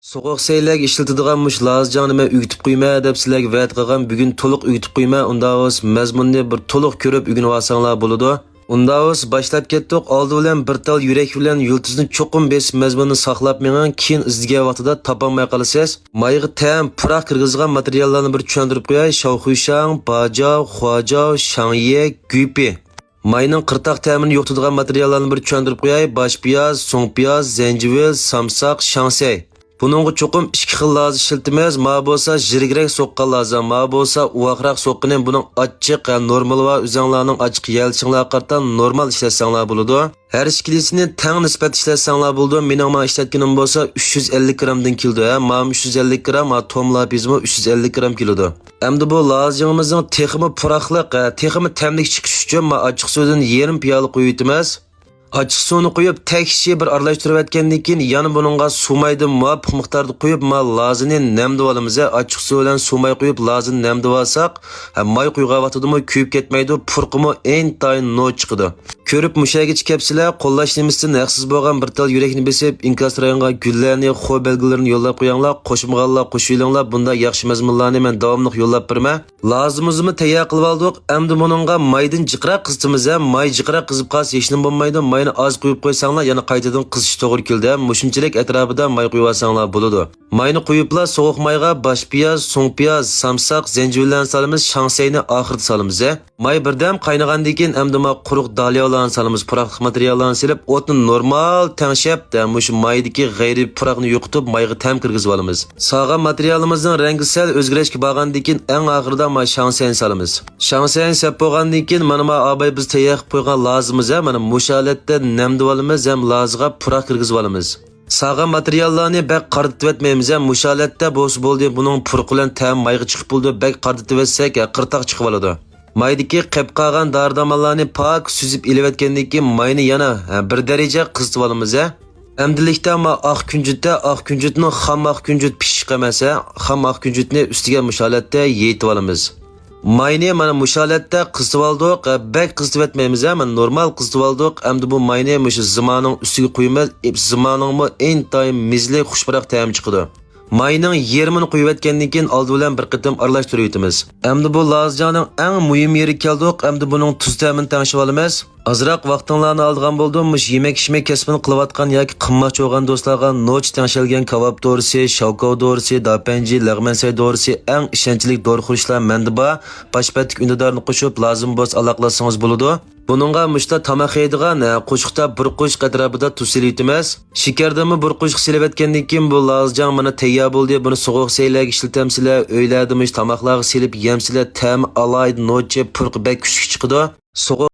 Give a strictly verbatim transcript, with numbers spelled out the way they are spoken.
سوغۇق سەيلەرگە ئىشلىتىدىغان مۇشۇ لازىجاڭنى مەن ئۆگىتىپ قويىمەن دەپ سىلەرگە ۋەدە قىلغان، بۈگۈن تولۇق ئۆگىتىپ قويىمەن. ئۇنداق بولسا مەزمۇننى بىر تولۇق كۆرۈپ ئۆگىنىۋالساڭلار بولىدۇ. ئۇنداق بولسا باشلاپ كەتتۇق. ئالدى بىلەن بىر تال يۈرەك بىلەن يۇلتۇزنى چوقۇم بېسىپ مەزمۇننى ساقلاپ مېڭىڭ، كېيىن ئىزدىگەن ۋاقتىدا تاپالماي قالىسىز. مايغا تەم، پۇراق كىرگۈزىدىغان ماتېرىياللارنى بىر چۈشەندۈرۈپ قوياي. شاۋخۇيشاڭ، باجاۋ، خۇاجاۋ، شاڭيې، گۈيپى. ماينىڭ قىرتاق تەمىنى يوقىتىدىغان ماتېرىياللارنى بىر چۈشەندۈرۈپ قوياي. باش پىياز، سۇڭ پىياز، زەنجىۋىل، سامساق، شاڭسەي. بۇنىڭغا چوقۇم ئىككى خىل لازا ئىشلىتىمىز. ماۋۇ بولسا يىرىكرەك سوققان لازا، ماۋۇ بولسا ئۇۋاقراق سوققىنى. بۇنىڭ ئاچچىق ھە نورمىلى بار، ئۆزەڭلارنىڭ ئاچچىق يەلىشىڭلارغا قارىتا نورمال ئىشلەتسەڭلار بولىدۇ. ھەر ئىككىلىسىنى تەڭ نىسبەتتە ئىشلەتسەڭلار بولىدۇ. مېنىڭ مانا ئىشلەتكىنىم بولسا ئۈچ يۈز ئەللىك گرامدىن كېلىدۇ. ھە، مانا ئۈچ يۈز ئەللىك گرام، ھە، توم لاپىزمۇ ئۈچ يۈز ئەللىك گرام كېلىدۇ. ئەمدى بۇ لازىجىڭىمىزنىڭ تېخىمۇ پۇراقلىق، ھە، تېخىمۇ تەملىك چىقىشى ئۈچۈن مانا ئاچچىق سۇدىن يېرىم پىيالە قۇيۇۋېتىمىز. ئاچچىق سۇنى قۇيۇپ، تەكشى بىر ئارىلاشتۇرۇۋەتكەندىن كېيىن، يەنە بۇنىڭغا سۇ مايدىن مۇۋاپىق مىقداردا قۇيۇپ، ما لازىنى نەمدىۋالىمىز. ئاچچىق سۇ بىلەن سۇ ماي قۇيۇپ، لازىنى نەمدىۋالساق، ھە، ماي قۇيغان ۋاقتىدىمۇ كۆيۈپ كەتمەيدۇ، پۇرىقىمۇ ئىنتايىن نوچ چىقىدۇ. كۆرۈپ مۇشۇ يەرگىچە كەپسىلەر، قوللاش نېمىسىدىن ھەقسىز بولغان بىر تال يۈرەكنى بېسىپ، ئىنكاس رايونغا گۈللەرنى، خو بەلگىلىرىنى يوللاپ قويۇڭلار، قوشمىغانلار قوشۇۋېلىڭلار، بۇنداق ياخشى مەزمۇنلارنى مەن داۋاملىق يوللاپ بېرىمەن. لازىمىزمۇ تەييار قىلىۋالدۇق. ئەمدى بۇنىڭغا مايدىن جىقراق قىزىتىمىز ھە. ماي جىقراق قىزىپ قالسا ھېچنېمە بولمايدۇ. ماينى ئاز قۇيۇپ قويساڭلار يەنە قايتىدىن قىزىتىش توغرا كېلىدۇ ھە. مۇشۇنچىلىك ئەتراپىدا ماي قۇيۇۋالساڭلار بولىدۇ. ماينى قۇيۇپلا سوغۇق مايغا باش پىياز، سۇڭ پىياز، سامساق، زەنجىۋىللەرنى سالىمىز، شاڭسەينى ئاخىرىدا سالىمىز ھە. ماي بىردەم قاينىغاندىن كېيىن ئەمدى ما قۇرۇق دالياۋلارنى سالىمىز، پۇراقلىق ماتېرىياللارنى سېلىپ ئوتنى نورمال تەڭشەپ، دە مۇشۇ مايدىكى غەيرىي پۇراقنى يوقىتىپ مايغا تەم كىرگۈزۈۋالىمىز. سالغان ماتېرىيالىمىزنىڭ رەڭگى سەل ئۆزگىرىشكە بارغاندىن كېيىن ئەڭ ئاخىرىدا ما شاڭسەينى سالىمىز. شاڭسەينى سەپ بولغاندىن كېيىن مانا ما ئاباي بىز تەييار قىلىپ قويغان لازىمىز ھە، مانا مۇشۇ ھالەتتە نەمدىۋالىمىز ھەم لازىغا پۇراق كىرگۈزۈۋالىمىز. سالغان ماتېرىياللارنى بەك قارىتىۋەتمەيمىز ھە، مۇشۇ ھالەتتە بولسا بولدى، بۇنىڭ پۇرىقى بىلەن تەمى مايغا چىقىپ بولىدۇ، بەك قارىتىۋەتسەك ھە، قىرتاق چىقىۋالىدۇ. مايدىكى قېپقالغان دارى دارمانلارنى پاك سۈزۈپ ئېلىۋەتكەندىن كېيىن ماينى يەنە، ھە، بىر دەرىجە قىزىتىۋالىمىز ھە. ئەمدىلىكتە ما ئاق كۈنجۈتتە، ئاق كۈنجۈتنىڭ خام ئاق كۈنجۈت پىششىق ئەمەس ھە، خام ئاق كۈنجۈتنى ئۈستىگە مۇشۇ ھالەتتە يېيىتىۋالىمىز. ماينى مانا مۇشۇ ھالەتتە قىزىتىۋالدۇق، ھە، بەك قىزىتىۋەتمەيمىز ھە، مانا نورمال قىزىتىۋالدۇق. ئەمدى بۇ ماينى مۇشۇ زىمانىڭ ئۈستىگە قۇيىمىز، زىمانىڭمۇ ئىنتايىن مېزىلىك خۇشپۇراق تەمى چىقىدۇ. ماينىڭ يېرىمىنى قۇيۇۋەتكەندىن كېيىن ئالدى بىلەن بىر قېتىم ئارىلاشتۇرۇۋېتىمىز. ئەمدى بۇ لازىجاڭنىڭ ئەڭ مۇھىم يېرىگە كەلدۇق، ئەمدى بۇنىڭ تۇز تەمىنى تەڭشىۋالىمىز. ئازراق ۋاقتىڭلارنى ئالىدىغان بولدۇم، مۇشۇ يېمەك-ئىچمەك كەسپىنى قىلىۋاتقان ياكى قىمماق چوغان دوستلارغا نوچى تەڭشەلگەن كاۋاپ دورىسى، شاۋكاۋ دورىسى، داپەنجى، لەغمەنسەي دورىسى ئەڭ ئىشەنچلىك دورىخورۇشلار مەندە بار. باش بەتتىكى ئۈندىدارنى قوشۇپ، لازىم بولسا ئالاقىلاشسىڭىز بولىدۇ. بۇنىڭغا مۇشتا تاماق يەيدىغان، ھە، قوشۇقتا بىر قوشۇق ئەتراپىدا تۇز سېلىۋېتىمىز. شېكەردىنمۇ بىر قوشۇق سېلىۋەتكەندىن كېيىن، بۇ لازىجاڭ مانا تەييار بولدى. بۇنى سوغۇق سەيلەرگە ئىشلىتەمسىلەر، ئۆيلەردە مۇشۇ تاماقلارغا سېلىپ يەمسىلەر، تەمى ئالاھىدە نوچى، پۇرىقى بەك كۈچلۈك چىقىدۇ. سوغۇق